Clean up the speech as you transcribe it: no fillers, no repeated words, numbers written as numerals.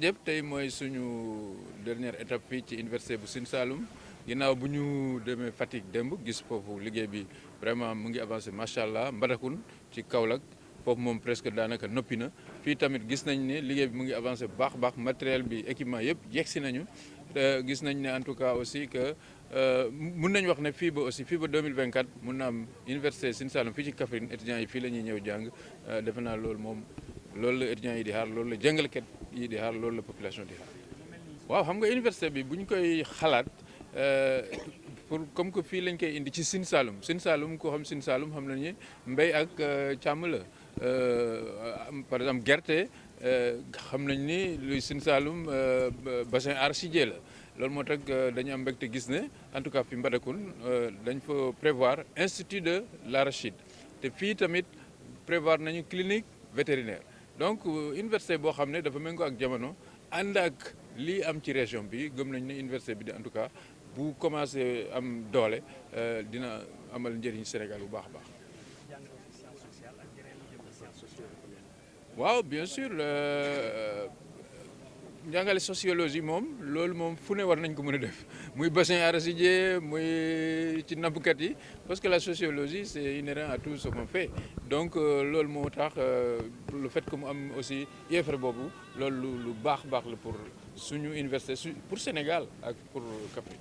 jëpp tey mooy suñu dernière étape fii ci université bu Sine Saloum ginnaaw bu ñu demee Fatick démb gis foofu liggéey bi vraiment mu ngi avancé macha allah Mbadakhoune ci Kaolack foofu moom presque daanaka noppi na fii tamit gis nañ ne liggéey bi mu ngi avancé bu baax matériel bi équipement yëpp yegsi nañu te gis nañ ne en tout cas aussi que mun nañ wax ne fii ba aussi fii ba 2024 mun na am université Sine Saloum fii ci Kaffrine étudiants yi fii la ñuy ñëw jàng defe naa loolu moom loolu la étudiants yi di xaar loolu la jàngalekat yi di xaar loolu la population di xaar waaw xam nga université bi bu ñu koy xalaat pour comme que fii lañ koy indi ci Sine Saloum koo xam Sine Saloum xam nañu mbéy ak càmm la par exemple gerte xam nañ ni luy Sine Saloum bassin arachidier la loolu moo tax dañu am mbégte gis ne en tout cas fi Mbadakhoune dañ fa prévoir institut de l'arachide te fii tamit prévoir nañu clinique vétérinaire donc université boo xam ne dafa méngoo ak jamono ànd ak lii am ci région bi gëm nañ ne université bi en tout cas bu commencé am doole dina amal njëriñ Sénégal bu baax a baax. waaw bien sûr njàngale sociologie moom loolu moom fu ne war nañ ko mën a def muy bassin arachidier muy ci nappkat yi parce que la sociologie c'est inhérent à tout ce qu'on fait donc loolu moo tax le fait que mu am aussi IEFR boobu loolu lu baax la pour suñu université pour Sénégal ak pour Kaffrine